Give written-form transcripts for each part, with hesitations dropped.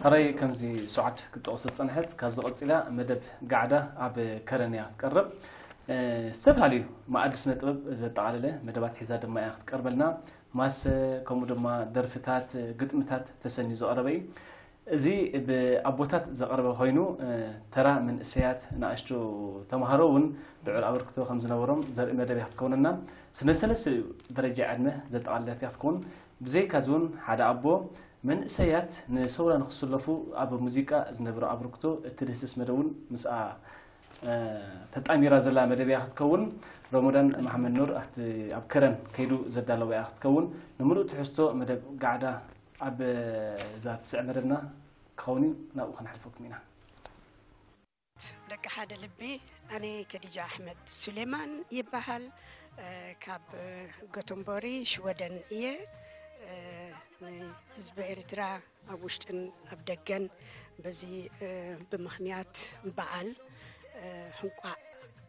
ሕራይ ከምዚ ሱዓድ ክትጠቕሶ ዝፀንሐት ካብዚ ቀፂላ መደብ ጋዕዳ ኣብ ከረን እያ ክትቀርብ። ዝተፈላለዩ ማኣዲ ስነ ጥበብ ዘጠቃለለ መደባት ሒዛ ድማ እያ ክትቀርበልና። ማሰ ከምኡ ድማ ደርፍታት ግጥምታት ተሰኒዩ ዝቐረበ እዩ። እዚ ብኣቦታት ዘቐረበ ኮይኑ ተራ መንእሰያት ንኣሽቱ ተምሃሮ እውን ልዑል ኣበርክቶ ከም ዝነበሮም ዘርኢ መደብ እያ ክትከውነና። ስነ ሰለስተ ደረጃ ዕድመ ዘጠቃለለት እያ ክትከውን። ብዘይካዚ እውን ሓደ ኣቦ መንእሰያት ንሰውራ ንክስለፉ ኣብ ሙዚቃ ዝነበሮ ኣበርክቶ እትድህስስ መደብ እውን ምስኣ ተጣሚራ ዘላ መደብ እያ ክትከውን። ረመዳን መሓመድ ኑር ኣብቲ ኣብ ከረን ከይዱ ዘዳለወ እያ ክትከውን። ንምሉእ ትሕዝቶ መደብ ጋዕዳ ኣብ እዛ ትስዕ መደብና ክኸውን እዩ፣ ናብኡ ክንሓልፈኩም ኢና። ደቂ ሓደ ልቢ፣ ኣነ ከዲጃ ኣሕመድ ሱሌማን ይበሃል፣ ካብ ጎተንቦሪ ሽወደን እየ። ንህዝቢ ኤርትራ ኣብ ውሽጥን ኣብ ደገን በዚ ብምኽንያት በዓል ሕንቋዕ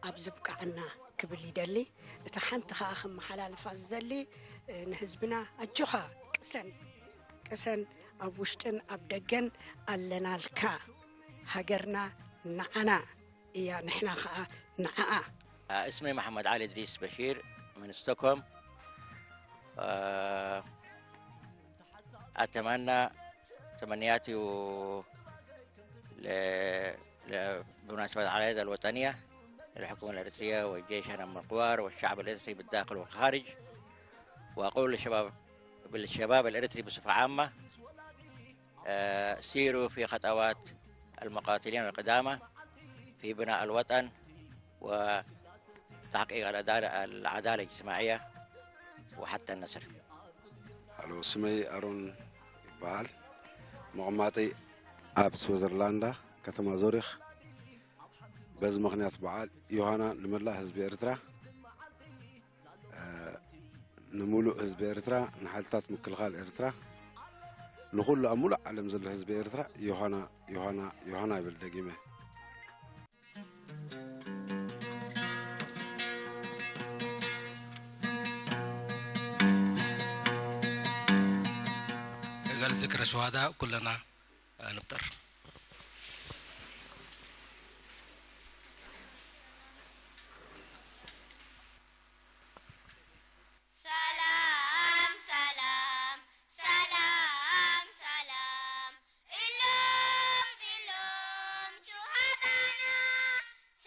ኣብ ዝብቃዓና ክብል ይደሊ። እታ ሓንቲ ከዓ ከመሓላልፋ ዝደሊ ንህዝብና ኣጆኻ ቅሰን ቅሰን፣ ኣብ ውሽጥን ኣብ ደገን ኣለናልካ፣ ሃገርና ንዓና እያ፣ ንሕና ከዓ ንዓኣ። اسمي محمد علي إدريس بشير من ستوكهولم. أتمنى تمنياتي بمناسبة العيد الوطنية للحكومة الإريترية والجيش المقوار والشعب الإريتري بالداخل والخارج، وأقول للشباب الإريتري بصفة عامة سيروا في خطوات المقاتلين القدامى في بناء الوطن وتحقيق العدالة الاجتماعية وحتى النصر. الو ስመይ ኣሮን ይበሃል፣ መቐማጢ ኣብ ስዊዘርላንዳ ከተማ ዙሪኽ። በዚ ምክንያት በዓል ዮሃና ንመላእ ህዝቢ ኤርትራ፣ ንሙሉእ ህዝቢ ኤርትራ፣ ንሓይልታት ምክልኻል ኤርትራ፣ ንኩሉ ኣብ ሙሉእ ዓለም ዘሎ ህዝቢ ኤርትራ ዮሃና ዮሃና ዮሃና ይብል ደጊመ። قال ذكرى شهداء كلنا نبتر. ሰላም ሰላም ሰላም ሰላም إلهم إلهم شهدانا،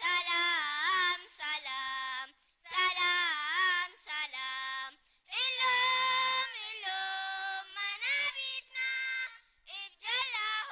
ሰላም ሰላም ሰላም ሰላም إلهم إلهم منابتنا إبجلهم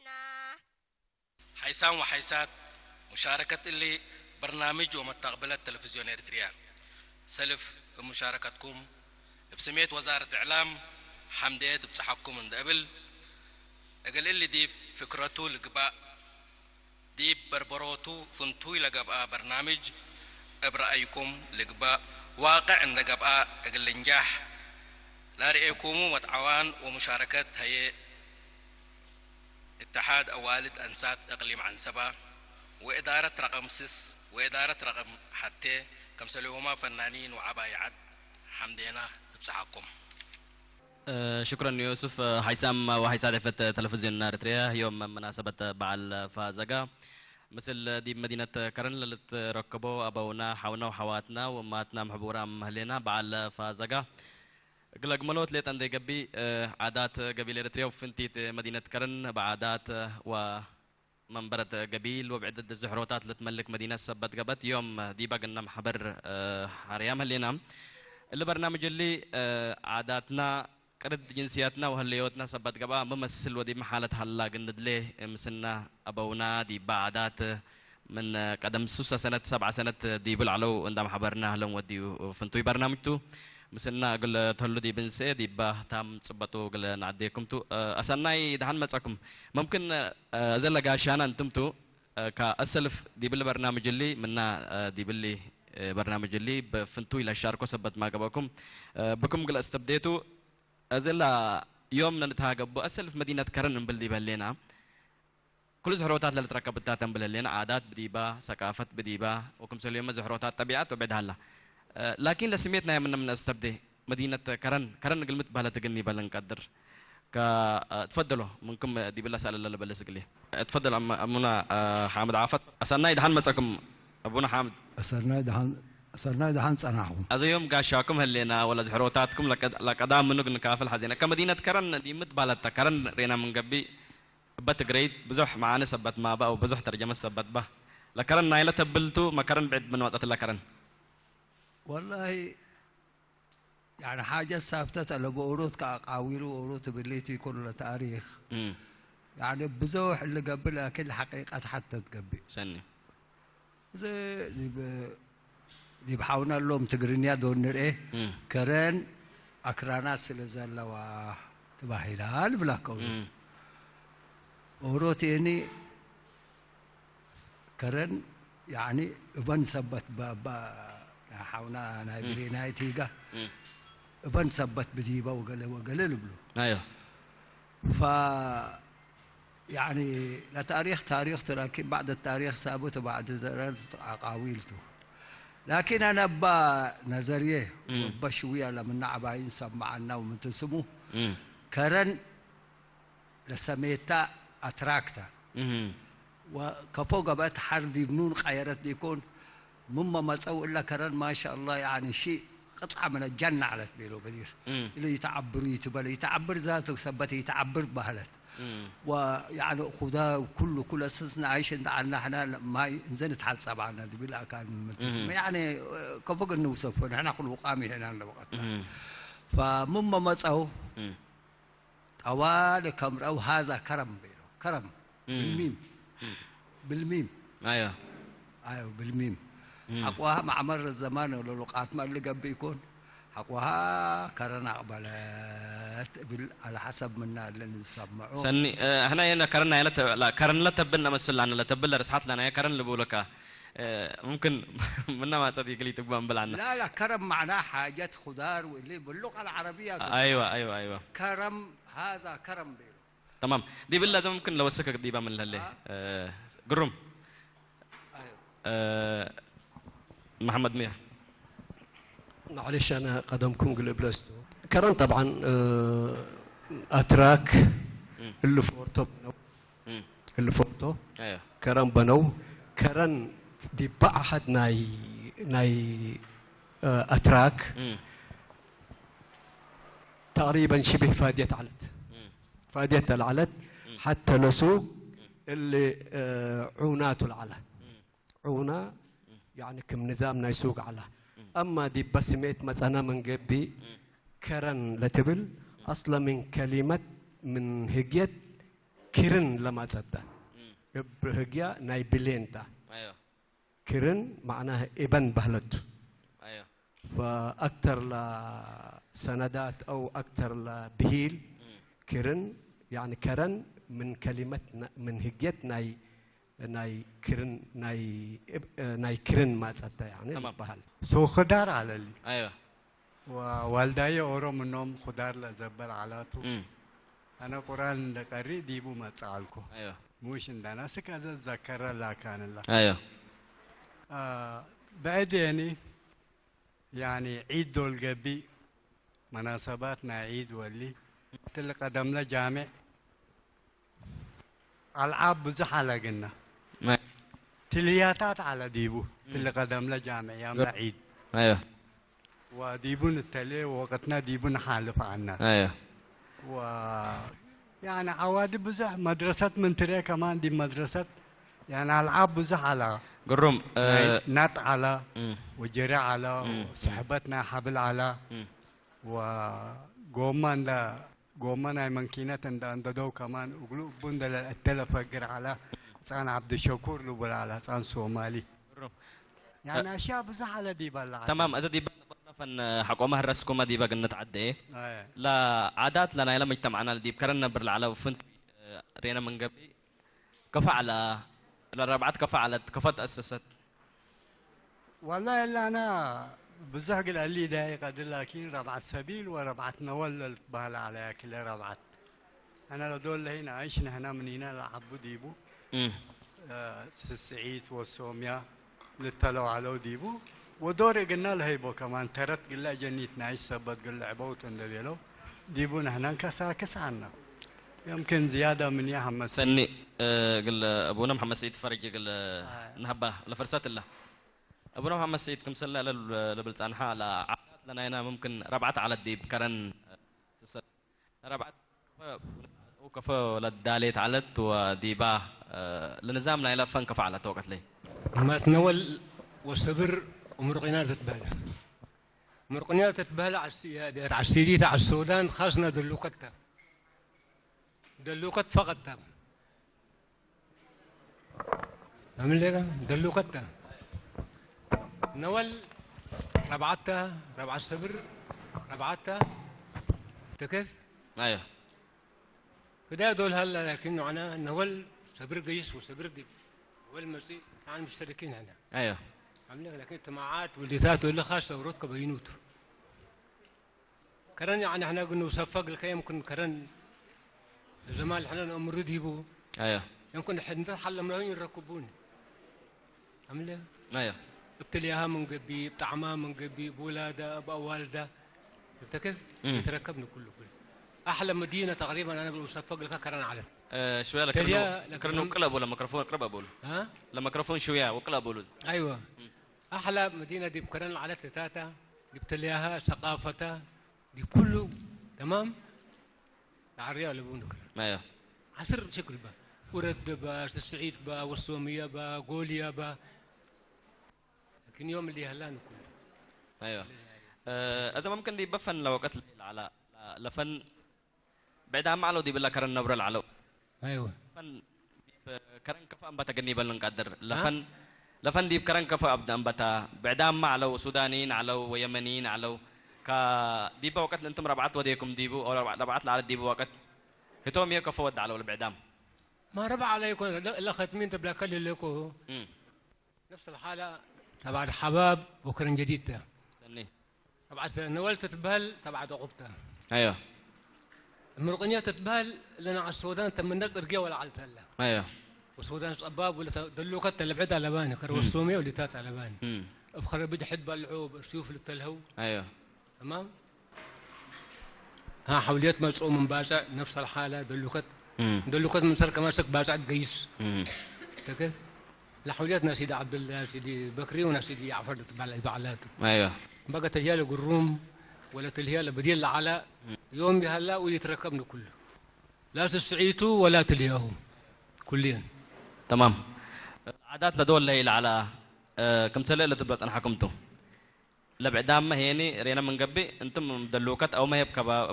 بلدنا. حيسان وحيسات مشاركة اللي برنامج ومستقبلات تلفزيون اريتريا سلف بمشاركتكم بسمية وزارة إعلام حمديت بصحكم من قبل أقل اللي دي فكرته لقباء دي بربروتو فنتوي لقباء برنامج برأيكم لقباء واقع عند قباء أقل نجاح لا رأيكم وتعاون ومشاركة هي اتحاد أوالد أنسات إقليم عنسبة وإدارة رقم 6 وإدارة رقم حتى كم سلوهما فنانين وعباي عد حمدينا تبصحكم. شكرا يوسف. حيسام وحيسات عفت تلفزيون اريتريا يوم مناسبة بعل فازقة مثل دي مدينة كرن اللي تركبوا أبونا حونا وحواتنا وأماتنا محبورة مهلنا بعل فازقة قلق ملوت ليت عندي قبي عادات قبيلة اريتريا وفنتيت مدينة كرن بعادات ومنبرة قبيل وبعدة الزحروتات اللي تملك مدينة سبت قبت يوم دي بقنا محبر حريام هلينا البرنامج اللي عاداتنا قرد جنسياتنا وهليوتنا سبت قبا ممثل ودي محالة هلا قند ليه مسنا أبونا دي بعادات من قدم سوسة سنة 7 سنة دي بالعلو عندما حبرنا لهم ودي فنتوي برنامجتو مسنا قل تهلو دي بنسي دي باه تام تصبتو قل نعديكم تو أسناي دهن متسكم ممكن أزل قاشانا أنتم تو كأسلف دي بالبرنامج اللي منا دي باللي برنامج اللي بفنتوي لشاركو سبت ما قبلكم بكم قل استبديتو أزل يومنا نتهاجب أسلف مدينة كرن بلدي بلينا كل زهروتات اللي تركبت تاتم بلينا عادات بديبة ثقافة بديبة وكم سليم زهروتات طبيعات وبعد هلا لكن لسميتنا من استبدي مدينة كرن كرن قلمت بها تقني بلنقدر تفضلوا منكم دي بالله سأل الله بلس قلي تفضل أمنا حامد عافت أسألنا يدهن مساكم أبونا حامد أسألنا يدهن صنعهم أزا يوم قاشاكم هلينا ولا زحروتاتكم لقدام منك نكافل حزينة كمدينة كرن دي متبالتا كرن رينا من قبي بتقريت بزح معانا سبت ما بقى وبزح ترجمة سبت به لكرن نايلة تبلتو ما كرن بعد من وقت لكرن والله يعني حاجة ثابتة لو بأوروت كأقاويل وأوروت بالليتي كل تاريخ يعني بزوح اللي قبلها كل حقيقة حتى تقبي سني زي دي بحاولنا لهم تقرنيا دون نرئه كرن أكراناس اللي زلوا تباهلال بلا كون أوروت يعني كرن يعني ابن ثبت با حاولنا نايبري نايتيجا ابن ثبت بديبه وقال وقال لبلو ايوه ف يعني لا تاريخ تاريخ لكن بعد التاريخ ثابت وبعد عقاويلته لكن انا با نظريه وبشويه لما نعبا سمعنا ومن تسمو كرن لسميتا اتراكتا وكفوق بقت حرد بنون خيرت يكون مما ما تسوي الا كرن ما شاء الله يعني شيء قطعه من الجنه على بيلو بدير اللي يتعبر يتبل يتعبر ذاته ثبت يتعبر بهلت ويعني خذا وكله كل اساسنا عايش عندنا احنا ما نزلت حال سبعنا دي بالله كان يعني كفوق نوصف نحن كل قامي هنا وقتنا فمما ما تسوي طوال كم أو هذا كرم بيلو كرم بالميم بالميم ايوه ايوه بالميم حقوها مع مر الزمان ولو ما اللي قبل يكون حقوها كرنا قبلت على حسب منا اللي نسمعه سني احنا هنا كرنا لا كرن لا تبلنا مثل عنا لا تبل رسحت لنا يا كرن اللي بقولك ممكن منا ما تصدق لي تبغى بلعنا لا لا كرم معناه حاجات خضار واللي باللغه العربيه ايوه ايوه ايوه كرم هذا كرم بيلو تمام دي بالله ممكن لو سكك دي من اللي قرم ايوه محمد مياه معلش انا قدمكم قلب كرن طبعا اتراك اللي فورتو بنو اللي فورتو ايوه كرن بنو كرن دي بعحد ناي ناي اتراك تقريبا شبه فادية علت فادية العلت حتى لسوق اللي عوناته العلا عونا يعني كم نظامنا يسوق على أما دي بسميت مثلا من قبي كرن لتبل أصلا من كلمة من هجيت كرن لما تصدق بهجيا ناي بلينتا. ايوه كرن معناها ابن بهلته. ايوه فأكثر لسندات أو أكثر لبهيل كرن، يعني كرن من كلمة من هجيت ناي ناي كرن ناي ناي كرن ما تصدق يعني. تمام. بهل سو خضار على لي. ايوه ووالداي أورو منهم خضار لزبل علاتو. أنا قرآن لقري ديبو ما تعالكو. ايوه موش عندنا سكازا ذكر لا كان الله. ايوه بعد يعني عيد دول قبي مناسباتنا عيد ولي تل قدم لجامع ألعاب بزح على قلنا تلياتات على ديبو تل قدم لجامع يا عيد. ايوه وديبون التلي وقتنا ديبون حالف عنا. ايوه و يعني عوادي بزح مدرسة من تري كمان دي مدرسة يعني ألعاب بزح على قرم نط على وجري على وصحبتنا حبل على وقومان لا قومان أي منكينة عند دو كمان وقلوب بندل التلفقر على سان عبد الشكور لبل على سان سومالي يعني أشياء بزح على دي بلا. تمام. إذا دي فن حقومها الرسكومة دي بقى نتعدى إيه لا عادات لنا لما اجتمعنا دي بكرنا برلعلة وفنت رينا من قبل كفى على الربعات كفى على كفى تأسست. والله اللي أنا بزهق اللي دايقة لكن ربعة السبيل وربعة نول بهلا على كل ربعة. أنا لدول هنا عيشنا هنا من هنا لعبوا ديبو السعيد والسوميا للتلو على ديبو ودوري قلنا له هيبو كمان ترت قلنا جنيت نعيش سبت قلنا عبوت اندبيلو ديبو نحن كساكس عنا يمكن زيادة من يا محمد سني. قل أبونا محمد سيد فرج قل نهبه لفرسات الله. أبونا محمد سيد كم سنة لبلتانها لا لنا هنا ممكن ربعة على الديب كرن ربعة وكفى للداليت علت وديبا لنظامنا إلى فن كفى على توقت لي ما تنول وصبر ومرقنا تتبالى مرقنا تتبالى على السيادة على السيدي على السودان خاصنا دلوقتها دلوقت فقط عمل لك دلوقتها نول ربعتها ربع الصبر ربعتها كيف؟ ايوه فدا دول هلا لكنه انا نول صبر قيس وصبر دي والمسيح يعني مشتركين هنا. ايوه عمل لك لكن اجتماعات واللي واللي خاصه ورتك بينوت كرن يعني احنا قلنا وصفق لك يمكن كرن زمان احنا نمر ديبو. ايوه يمكن حنا حل ملايين يركبون عمل. ايوه ابتليها من قبي بطعمها من قبي بولاده بأوالده شفت كيف؟ يتركبنا كله كله احلى مدينه تقريبا انا بقول صفق لك كرن على شويه لكرنو قلب ولا ميكروفون قرب ابول. ها؟ لميكروفون شويه وقلب ابول. ايوه احلى مدينه دي بكرن على تاتا جبت لها ثقافتها دي كله تمام العريا اللي بونك. ايوه عصر شكل با ورد با السعيد با والسوميه با قوليا با لكن يوم اللي هلان كله. ايوه اذا ممكن دي بفن لو قتل على لفن بعدها ما علو دي بالله كرن نبر العلو. ايوه فن كرن كفا أنبتا قني بلن قدر لفن لفن دي بكرن كفا أبدا أنبتا بعدها ما علو سودانيين علو ويمنيين علو كا ديبا وقت انتم ربعت وديكم ديبو او ربعت على ديبو وقت هتوم يكفوا ود على البعدام ما ربع عليكم لا ختمين تبلا كل لكم نفس الحاله تبع الحباب وكرن جديد ده سني تبع نولت تتبهل تبع عقبتها. ايوه المرقنية تتبهل لنا على السودان تمنت رقيه ولا على تلا. ايوه والسودان صباب ولا دلوكت اللي بعدها لباني والسوميه واللي تات على باني بخرب حد بالعوب سيوف للتلهو. ايوه تمام ها حوليات مسؤول من بازع نفس الحاله دلوكت دلوكت من سرك ماسك بازع قيس. كيف؟ لحولياتنا سيدي عبد الله سيدي بكري ونا سيدي جعفر بعلاته. ايوه بقى تلهيال الروم ولا تلهيال بديل على يوم هلا واللي تركبنا كله لا تسعيتو ولا تلياهم كليا. تمام. عادات لدول ليل على كم سنة اللي تبلس أنا حكمته لبعدام ما هيني رينا من قبي أنتم مدلوكات أو ما هي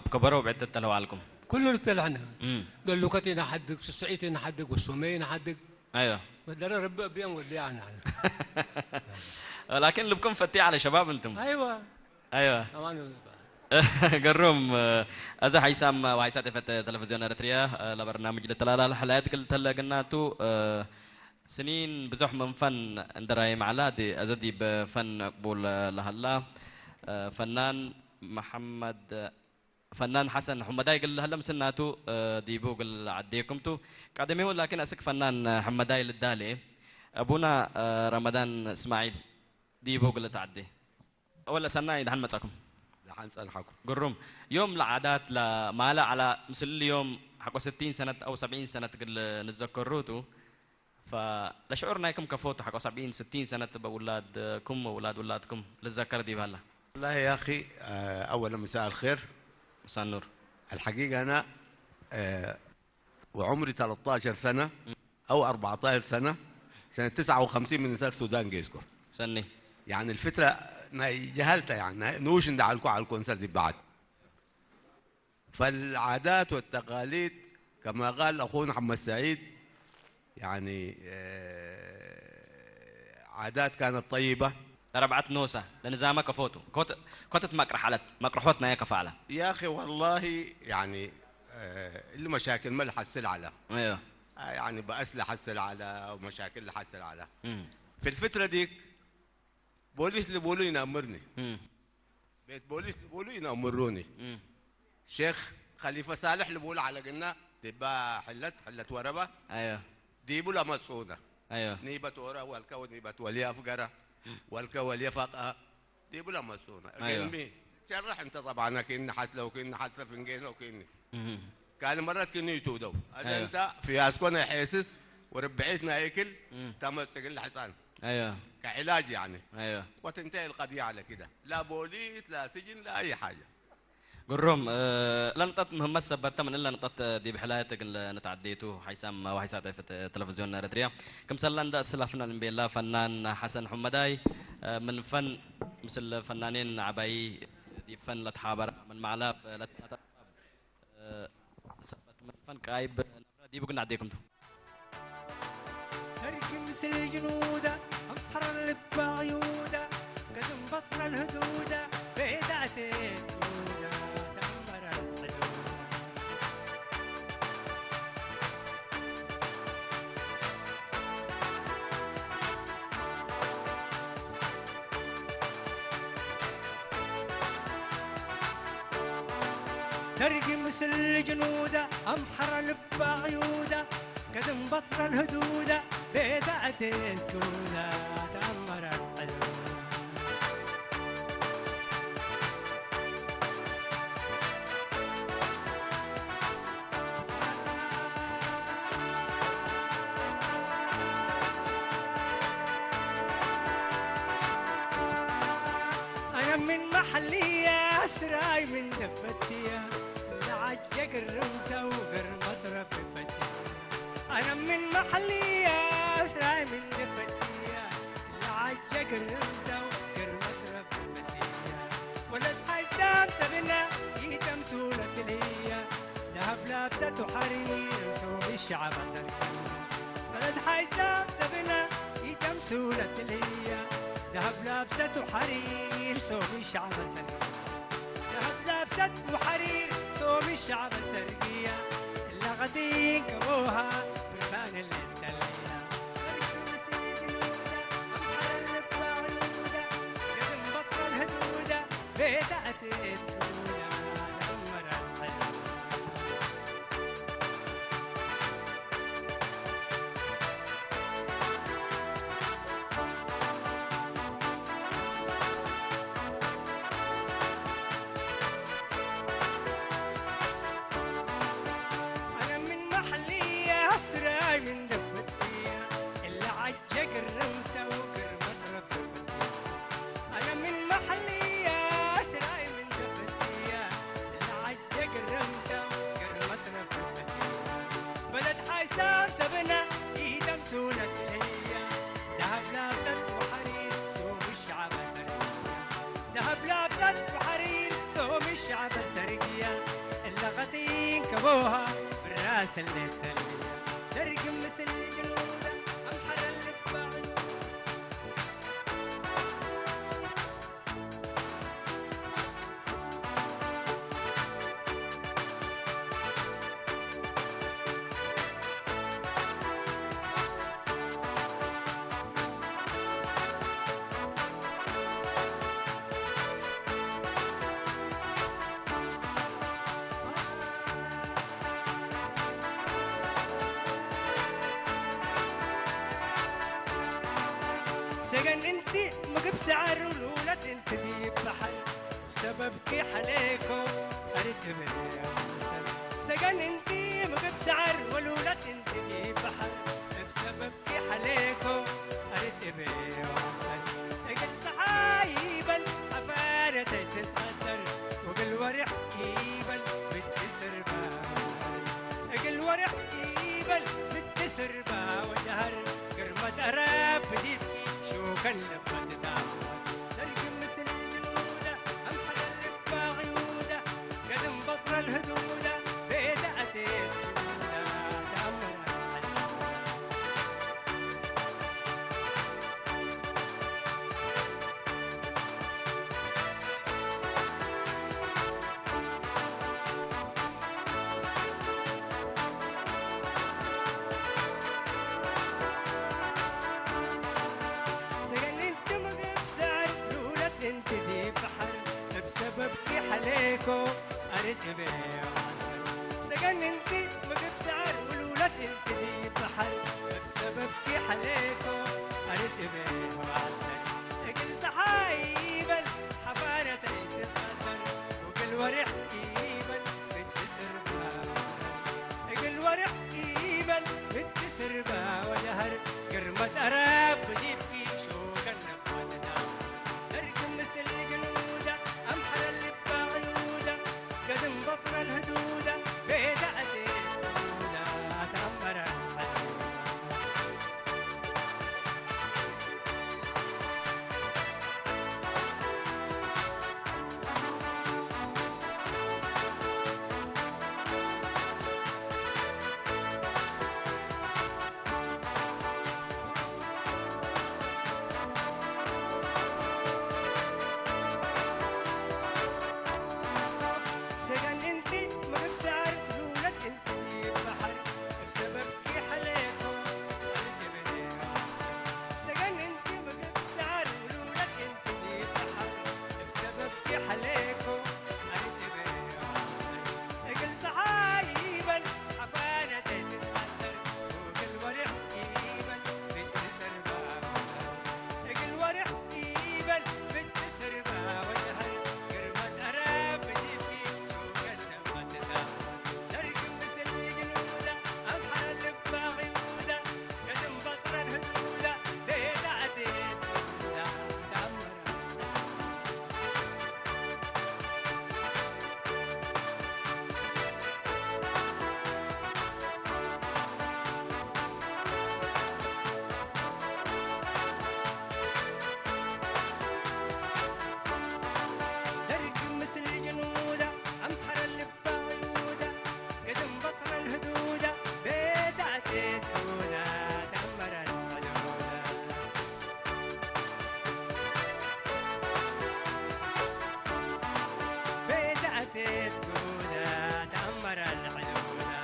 بكبروا وبعد تلو عليكم. كله طلعنا. دلوكتي نحدق، سعيتي نحدق، والسمي نحدق. ايوه بس ده رب بيان ودي عنا. لكن اللي بكم فتي على شباب انتم. ايوه ايوه طبعا. قروم أزا حيسام وحيسات فت تلفزيون اريتريا لبرنامج لتلالا الحلقات قلت هلا قناتو سنين بزح من فن اندراي معلا دي أزدي بفن قبول لهلا فنان محمد فنان حسن حمداي قل هلا مسناتو ديبو قل عديكم تو قادمي، لكن أسك فنان حمداي للدالي أبونا رمضان إسماعيل ديبو قل تعدي ولا سناي دحن متاكم دحن سنحكم قرم يوم العادات لا على مثل اليوم حقو 60 سنة أو 70 سنة قل نتذكروتو، فلشعورنا كم كفوتو حقو 70 60 سنة بأولادكم وأولاد أولادكم للذكر دي بهلا. والله يا أخي أولا مساء الخير. مساء النور. الحقيقة أنا وعمري 13 سنة أو 14 سنة سنة 59 من نسال السودان جيسكو سني، يعني الفترة جهلتها، يعني نوش ندعلكو على الكونسر دي بعد. فالعادات والتقاليد كما قال أخونا محمد سعيد يعني عادات كانت طيبة. ربعت نوسة لنظامك فوتو كوتت مكرح على مكرحوتنا يا كفالة يا أخي والله، يعني المشاكل ما حسل على. ايوه يعني بأسلحة حسل على ومشاكل حسل على. في الفترة ديك بوليس اللي بولو ينامرني، بيت بوليس اللي بولو ينامروني، شيخ خليفة صالح اللي بولو على قلنا تبقى حلت وربة. ايوه ديبو لا مسعودة. ايوه نيبة ورا والكو نيبة وليا فقرة والكو وليا فقه ديبو لا مسعودة. ايوه شرح انت طبعا كأن حسلة وكأن حسلة فنجينة وكأن كان مرات كأنه يتودو. أيوة. انت في اسكونا حاسس وربعتنا اكل تمسك الحصان. ايوه كعلاج يعني. ايوه وتنتهي القضية على كده، لا بوليس لا سجن لا اي حاجة. قروم لنطت مهمة سبت من الا نطت دي بحلايتك اللي نتعديتو حيسام وحيسات في تلفزيون اريتريا. كم سلان دا سلافنا بالله فنان حسن حمداي من فن مثل فنانين عباي دي فن لتحابر من معلاب لتنطت سبت من فن كايب دي بقول نعديكم تو. تركي مثل الجنودة أمحر اللي بعيودة قد انبطر الهدودة بيدعتي الدودة تأمر الحدودة. ترقي مثل الجنودة أمحر اللي بعيودة قد انبطر الهدودة بيدعتي الدودة تأمر الحدودة. أنا من محلية سراي من دفتية لعجة قرمته وقرمت ربي فتية. أنا من محلية سراي من دفتية لعجة قرمته وقرمت ربي فتية. ولد حزام سبنا يتمثولة الهية ذهب لابسته حرير وسوق الشعب زرقية. ولد حزام سبنا يتمثولة الهية ذهب لابسته حرير سوق الشعب سرقية. ذهب لابسته حرير سوق الشعب سرقية اللي غدين كبوها فرسان اللي تليها. قدم بطل الهدودة بيدعت الدودة دمر الحدودة. أنا من محلية سراي من دفتية اللي عجة قرمته وقرمت ربي فتية. أنا من محلية سراي ضربوها في الراس اللي تلية درق مثل جنودة أمحر اللي بعيون. سجن انت مقب سعر ولولة انت دي بحر بسببك حليكو أريد سجن انت مقب سعر ولولة انت دي بحر بسببك حليكو أريد قل سحايبا عفارة تتقدر وقل ورح إيبل بالتسر قل ورح إيبل في التسر وجهر قرمة أراب ديبكي شو كلمة تتعود ترقم مثل جنودة أمحل اللبا عيودة قدم بطر الهدودة بيت أتيت جنودة تأمر. سجن انت مقب سعر لولة انت دي بحر بسببك حليكو أريد بيع. سجن انت مقب سعر ولولة انت دي بحر بسببك حليكو أريد بيع. قل سحايبا حفارة تتقدر وقل ورح إيبل في التسر قل ورح إيبل في التسر وجهر قرمة أراب ديبكي شو كنب تركم مثل جنودة أمحر اللي بعيودة قدم بطر الهدودة بيت أتيت جنودة تأمر الحدودة. سجن انت ما بسعر لولة انت دي بحر بسببك حليكو سجن انت ما بسعر ولولة انت دي بحر بسببك حليكو قل سحايبا حفانة تتقدر وقل ورح إيبل بالتسر قل ورح إيبل بالتسر وجهر قرمة أراب ديبكي شو كلمة تركم مثل جنودة أمحر اللبا عيودة قدم بطر الهدودة بيت عتيت جنودة تأمر. درك مثل جنودة أمحر اللبا عيودة قدم بطر الهدودة بيت عتيت جنودة تأمر الحدودة. بيت عتيت جنودة تأمر الحدودة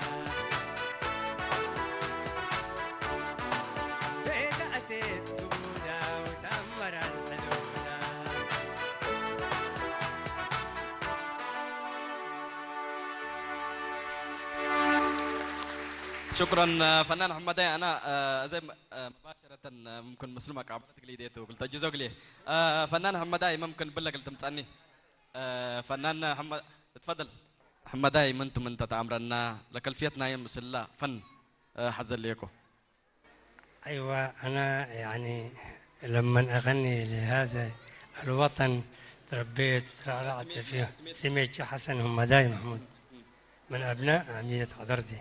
بيت عتيت جنودة وتأمر الحدودة. شكرا فنان حمداي. انا زي مباشره ممكن مسلمك عبرتك لي ديتو قلت جزوك لي فنان حمداي ممكن بلك قلت متسألني فنان حمد تفضل حمداي منتم انت تعمرنا لكلفيتنا يا مسلا فن حزل ليكو. أيوة أنا يعني لما أغني لهذا الوطن تربيت ترعرعت فيه. سميت حسن همداي محمود من أبناء عميدة عذردي.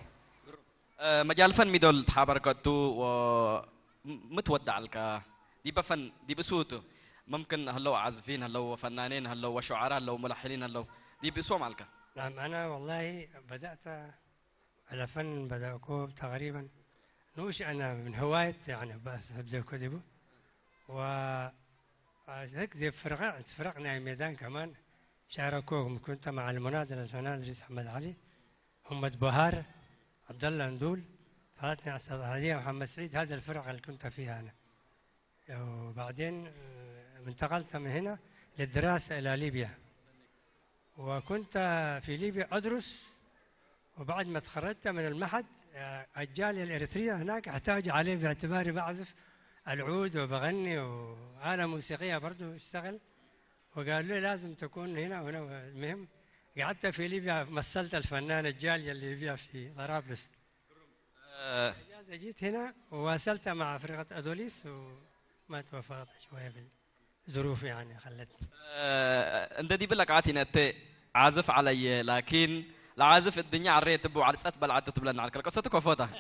مجال فن ميدول تحابركتو ومتودع لك دي بفن دي بسوتو ممكن هلو عازفين هلو فنانين هلو وشعراء هلو ملحنين هلو دي بسوم علك. نعم أنا والله بدأت الفن بدأكو تقريبا نوش أنا من هواية يعني بس أبدأ كذبه و هيك زي فرقة فرقنا ميدان كمان شاركوهم. كنت مع المناضل الفنان رئيس أحمد علي، محمد بهار، عبد الله ندول، فاتني أستاذ هدية محمد سعيد. هذا الفرقة اللي كنت فيها أنا. وبعدين انتقلت من هنا للدراسة إلى ليبيا، وكنت في ليبيا أدرس. وبعد ما تخرجت من المعهد الجالية الإريترية هناك احتاج علي باعتباري بعزف العود وبغني وآلة موسيقية برضو اشتغل، وقالوا لي لازم تكون هنا وهنا. المهم قعدت في ليبيا، مثلت الفنان الجالية الليبية في طرابلس. جيت هنا وواصلت مع فرقة أدوليس وما توفقت شوية في الظروف يعني خلتني. انت دي بالك عاتي انت عازف علي، لكن العازف الدنيا عريت تبو على تسات بلعت تبلنا على قصتك وفوتها.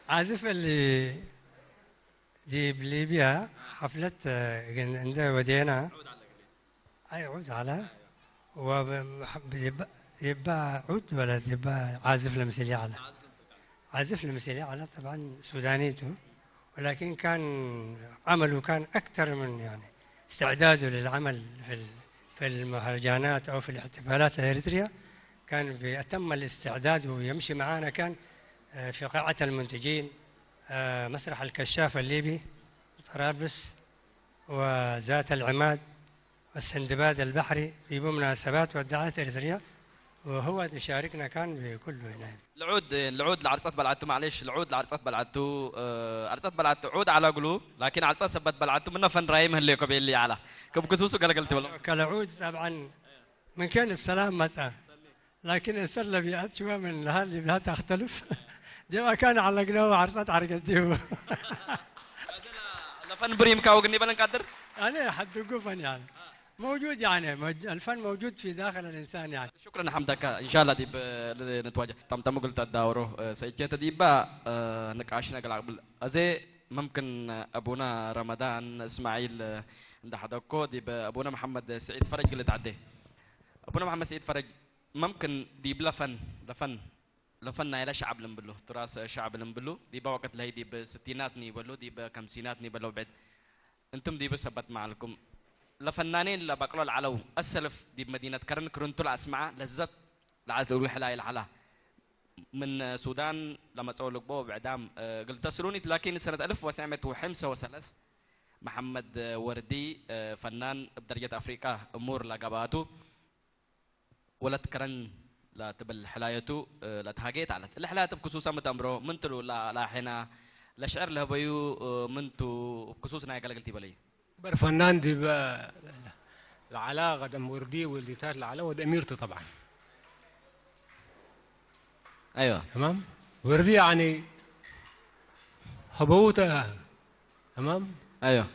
عازف اللي دي بليبيا حفلة عند ودينا اي عود على يبقى عود ولا يبقى عازف لمسيلي على عازف لمسيلي على طبعا سودانيته، ولكن كان عمله كان اكثر من يعني استعداده للعمل في المهرجانات او في الاحتفالات الاريتريا كان بأتم الاستعداد ويمشي معانا. كان في قاعة المنتجين، مسرح الكشاف الليبي طرابلس، وذات العماد والسندباد البحري في مناسبات والدعايات الاريتريا، وهو يشاركنا كان بكله هنا. العود العرسات بلعتو، معلش العود العرسات بلعتو، عرسات بلعتو عود على قلوب، لكن عرسات سبت بلعتو منه فن رايم اللي كبي اللي على كم كسوسو قال قلت والله كالعود طبعا من كان بسلام متى، لكن السر بيئات شويه من هذه لا تختلف. دي ما كان علقناه عرسات عرقتيه. فن بريم كاوغني بلن قادر انا حد فن يعني موجود، يعني الفن موجود في داخل الانسان يعني. شكرا حمدك، ان شاء الله دي نتواجه تم قلت الداورو سيجيت دي با نقاشنا قبل ازي ممكن ابونا رمضان اسماعيل عند حدكو دي ابونا محمد سعيد فرج اللي تعدي. ابونا محمد سعيد فرج ممكن دي بلا فن لفن لفن الى شعب لمبلو تراث شعب لمبلو دي با وقت لهي دي بستينات نيبلو دي بخمسينات نيبلو بعد انتم دي بسبت معلكم لفنانين لبقلوا العلو السلف دي بمدينة كرن كرنتو الأسمعة لذت لعلت روح لا العلا من السودان لما تسولوا بو بعدام قلت سلوني. لكن سنة 1935 محمد وردي فنان بدرجة أفريقيا أمور لقباته ولد كرن لا تبل حلايته لا تهاجيت على الحلاية بخصوصا متأمره منتلو لا حنا لا شعر له بيو منتو بخصوصنا قلت بلي بر فنان دي العلاقة دم وردي واللي تات العلاقة ود أميرته طبعا. أيوة تمام. وردي يعني هبوته تمام. أيوة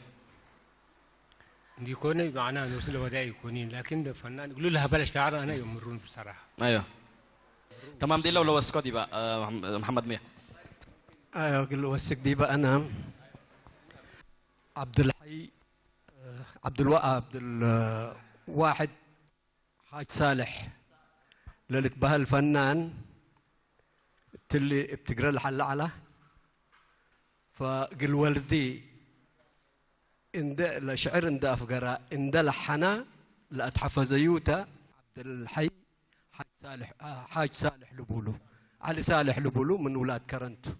دي يكون معناها نوصل وداعي يكونين، لكن ده فنان يقولوا لها بلاش شعر أنا يمرون بصراحة. أيوة تمام. دي لو وسكو دي بقى محمد مية. أيوة قل وسك دي بقى أنا عبد الحي عبد الواحد حاج صالح للت بها الفنان اللي بتقرا الحل على فقل ولدي اند لشعر اند افقرا اند لحنا لاتحفز يوتا عبد الحي حاج صالح حاج صالح لبولو علي صالح لبولو من ولاد كرنتو.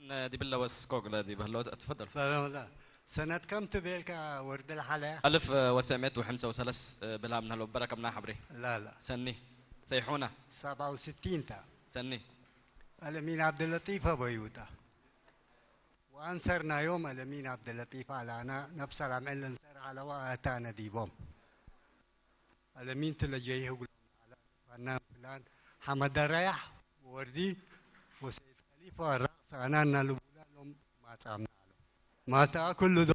دي بالله وسكوغ دي بالله تفضل. لا سنة كم تبيلك ورد الحلا؟ 1935 بلا من هلو بركة منا حبري. لا لا سني سيحونا 67 تا سني الأمين عبد اللطيف بيوتا وأنصرنا يوم الأمين عبد اللطيف على أنا نفس العمل انصر على وآتانا ديبوم الأمين تلجيه يقول على فنان فلان حمد الريح ووردي وسيف خليفة الرقص أنا لبولالهم ما تعمل ما تأكل دول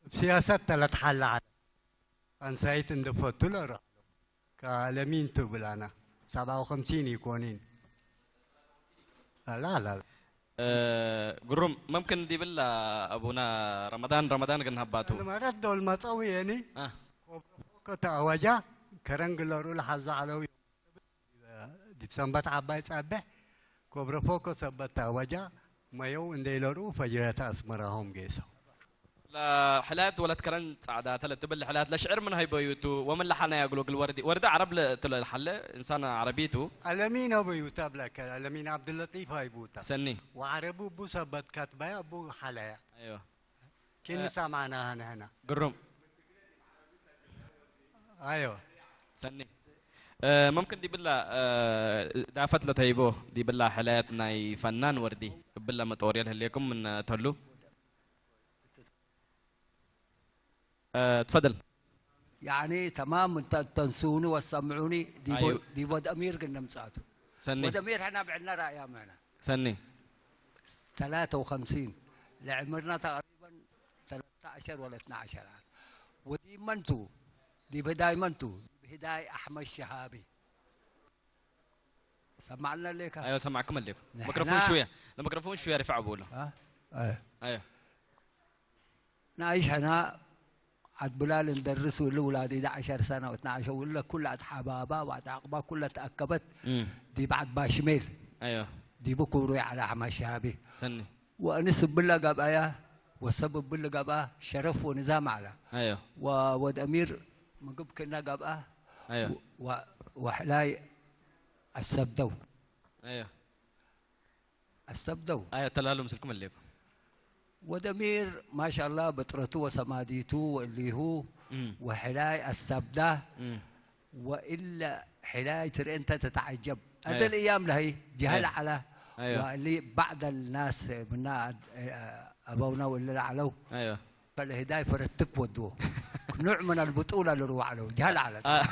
بسياسة لا تحل على أنسايت اندفوتو لا كالمين تبلانا 57 يكونين. لا لا لا قرم ممكن دي بالله أبونا رمضان رمضان قلنا هباتو لما ردوا المصوي يعني كتا وجا كرنجلر الحز على دي دي بسنبت عباي صابح كوبرا فوكو سبت وجا ما يو انديلورو فجرات اسمرهم جيسو لا حلات ولا تكرن صعدات لا تبل حلات لا شعر من هاي بيوتو ومن لحنا يقولوا الوردي ورده عرب تل الحلة انسان عربيتو الامين ابو يوتاب لك الامين عبد اللطيف هاي بوتا سني وعربو بو سبت كاتبا ابو حلا ايوه كن سمعنا هنا هنا قرم ايوه سني ممكن دي بالله دافت لتهيبو دي بالله حلات ناي فنان وردي بالله متوريال هليكم من تهلو تفضل. يعني تمام تنسوني وتسمعوني دي أيوه. دي بود امير قلنا مساعده سني ود امير احنا بعدنا راي امانه سني 53 لعمرنا تقريبا 13 ولا 12 عام ودي منتو دي بداي منتو بهداي احمد شهابي سمعنا لك. ايوه سمعكم لك الميكروفون شوية الميكروفون شوية رفع بوله ها ايوه ايوه نعيش هنا عاد بلال ندرسوا الاولاد 11 سنة و12 ولا كل عاد حبابة وعاد عقبه كلها تاكبت دي بعد باشميل ايوه دي بكوري على احمد شهابي سني وانسب بالله قبايا والسبب بالله قباه شرف ونظام على ايوه وود امير من قبل كنا قباه ايوه وحلاي السبدو ايوه السبدو ايوه تلالو مسلكم الليكم ودمير ما شاء الله بطرته وسماديته واللي هو وحلاي السبدة وإلا حلاي ترى أنت تتعجب هذه أيوه. الأيام لهي جهل أيوه. على أيوه. واللي بعد الناس منا أبونا واللي علو أيوه. فالهداية فرتك ودوه نوع من البطولة اللي روح علو جهل على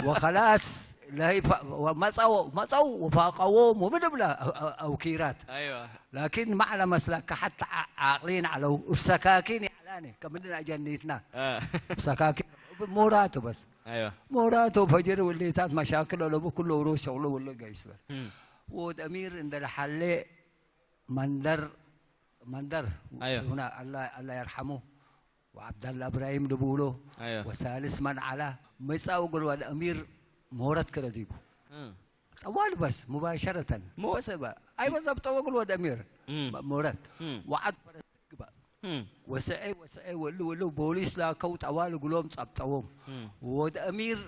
وخلاص لهي ومصوا وفاقوهم ومن بلا أوكيرات ايوه لكن ما على مسلك حتى عاقلين على وسكاكين علاني كملنا جنيتنا سكاكين موراته بس ايوه موراته فجر واللي تات مشاكل ولا كله وروح شغله ولا قيس ود امير عند الحلي مندر أيوه. هنا الله يرحمه وعبد الله ابراهيم لبولو أيوه. وثالث من على مساو قالوا الامير مورد كده ديبو طوال بس مباشرة بس بقى أي بالضبط وقول ود أمير مورد وعد بقى وسعي وسعي ولو بوليس لا كوت أوال قلوم صبتهم ود أمير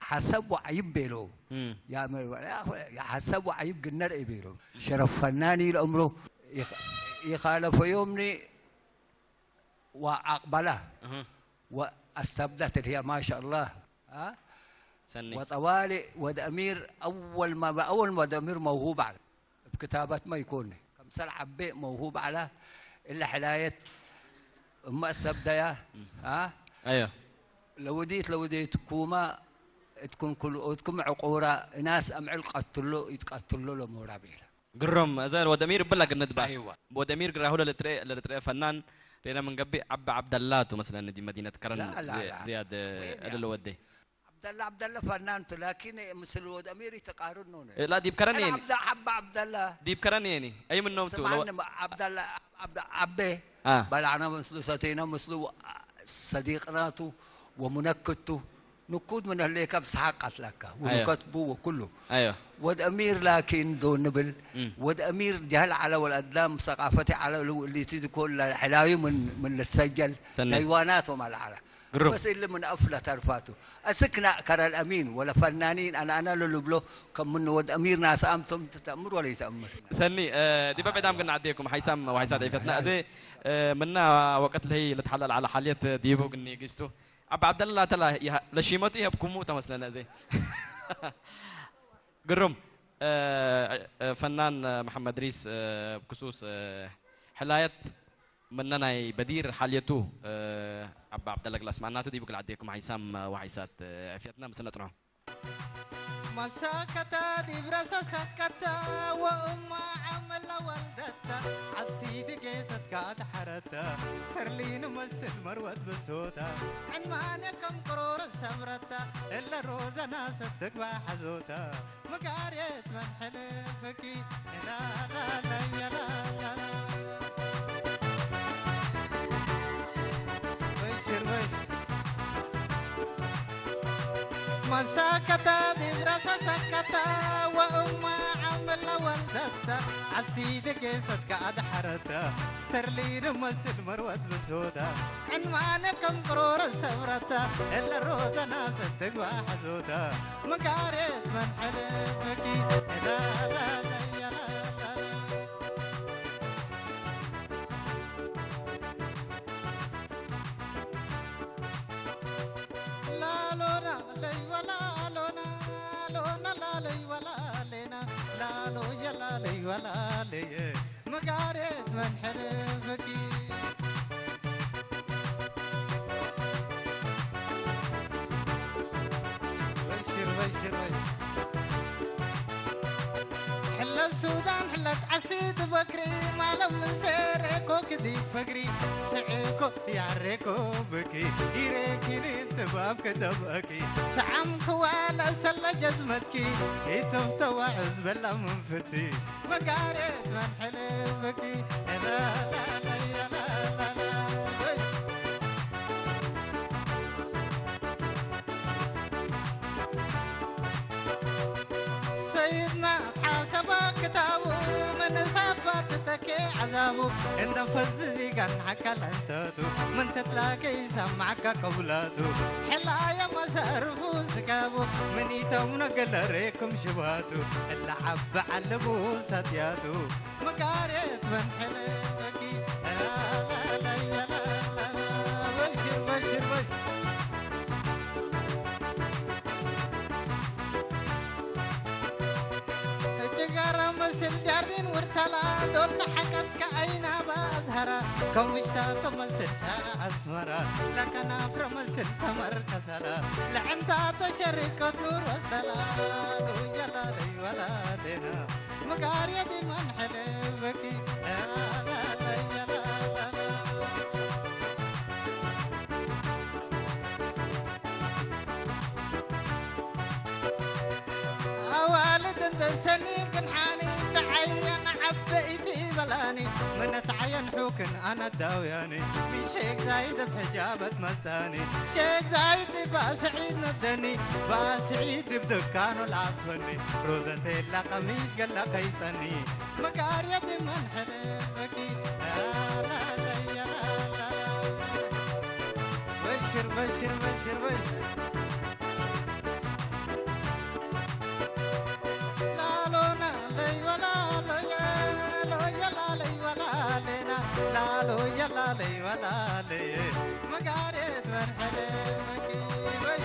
حسب وعيب بيلو يا أمير يا حسب وعيب قلنا بيلو شرف فناني لأمره يخالف يومني وأقبله واستبدت اللي هي ما شاء الله ها سني. وطوالي ود امير اول ما ود امير موهوب على بكتابات ما يكون كم سنة عبي موهوب على الا حلايه اما استبدايا ها ايوه لو ديت كوما تكون كل تكون عقوره ناس امعل قتلوا يتقتلوا له مورابيلا قرم زين ود امير بلا قندبه ايوه ود امير قراه له فنان لنا من قبي عب عبد اللاتو مثلا دي مدينة كرن لا لا لا. زياد اللي ودي عبد الله فنان لكن مثل ود امير يتقارنون لا دي بكرن يعني عبد عبد الله دي بكرن يعني اي من نومته لو عبد الله عبد عبي بلعنا مثل ستينا مثل صديقناته ومنكته نكود من اللي كبس حقت لك ونكتبه وكله ايوه ود امير لكن دون نبل ود امير جهل على والادلام ثقافتي على اللي تكون حلاوي من اللي تسجل ديواناتهم على على بس اللي من أفلة ترفاته أسكنا كرا الأمين ولا فنانين أنا لو كم من ود أمير ناس أمتم تتأمر ولا يتأمر سني دي بابا دام قلنا عديكم حيسام وحيسات عيفتنا زي منا وقت اللي هي اللي تحلل على حالية ديبو قني قشتو عبد الله تلا لشيمتي بكموتة مثلا زي قرم فنان محمد ريس بخصوص حلاية مننا بدير حاليته عبد الله قلاس معناته دي بقول عديكم عيسام وعيسات عفيتنا مسنا تنعم مساكتا دي براسا سكتا وأم عمل ولدتا عالسيد قيست قاد حرتا سترلين مس المروت بصوتا عنوان كم قرور سمرتا إلا روزة ناس تقبع حزوتا مقاريت من حلفكي لا لا لا يا لا لا لا وش وش مساكتا دي راسا سكتا وأما عمل ولدتا عسيد قيست قعد حرتا استرلين مسل مروت بسودا عنوانكم قرور السفرتا إلا الروزة ناس تقوى حزودا مقاريت من حلفكي لا لا لا يا لا لا. لا لونا لي ولا لونا لونا لا لي ولا لينا لا لو يا لا لي ولا لي مقاريت من حلفكي. بشر بشر بشر حل السودان حلت عسيد بكري ما لم سيركو كدي فقري سعيكو يعريكو بكي يريكي انت بابك دبكي سعمك ولا سلة جزمتكي يتفتوى عزب الله منفتي مقاريت من حلفكي لا لا لا يا لا لا لا. سيدنا تحاسبك كتابه من سات فاتتك عذابه إن فززي كان حكى لانتاتو من تتلاقي سمعك قبلاته حلايا مسار فوز كابو من يتم نقل ريكم شباتو اللعب علبو ساتياتو مقاريت من حلفكي لا لا لا يا لا لا لا. بشر بشر بشر مسل جاردين ورتلا دور سحقت كعينا بازهرة كم اشتات مسل شارع أسمرة لكن أفر مسل تمر كسلا لعنتا تشركة نور وسلا لو يلا لي ولا لنا مقارية دي من حلفكي لا لا لا يا لا لا لا. أوالد سني قنحاني تعين عبيتي بلاني من تعين حوكن أنا الداوياني من شيخ زايد بحجابة مساني شيخ زايد باسعيد ندني باسعيد بدكانه العصفني روزتي لا قميش قال قيتني مقارية من حلفكي لا لا لا يا لا لا لا. بشر بشر بشر بشر لا لو يا لا لي ولا لي مقاريت من حلفكي بش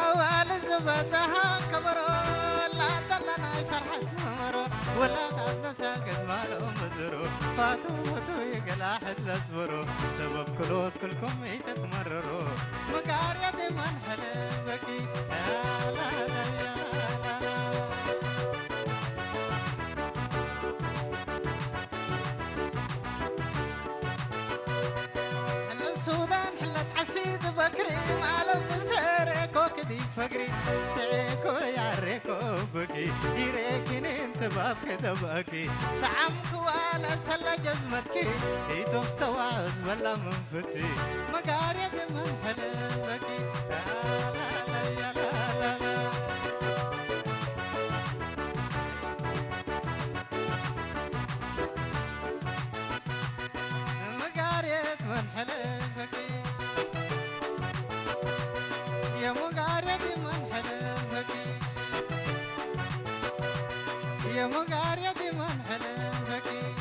أول زبدها كبروا لا دلنا فرحة مرو ولا تعدنا ساكت مالهم مزرو فاتو فاتو يقلع حد لزبرو سبب كلوت كلكم يتتمرروا مقارية من حلفكي لا لا لا يا لا لا. حل السودان حلت عسيد بكري معلم سيركو كدي فقري سعيكو يعريكو بكي يريكني انت بابك دبكي سعمك ولا سلة جزمتكي يتفتوى عزب الله منفتي مقارية من حلفكي لا لا لا يا لا لا لا. مقارية من حلفكي يا مقارية من حلفكي يا مقارية من حلفكي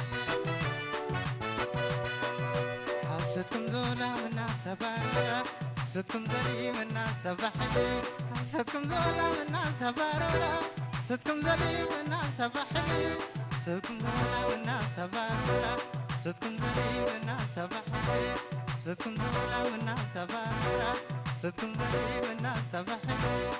حستكم زولا من ناس بارورا حستكم زلي من ناس بحلي حستكم زولا من ناس بارورا حستكم زلي من ناس بحلي حستكم زولا من ناس بارورا حستكم زلي من ناس بحلي حستكم زولا من ناس بارورا حستكم زلي من ناس بحلي.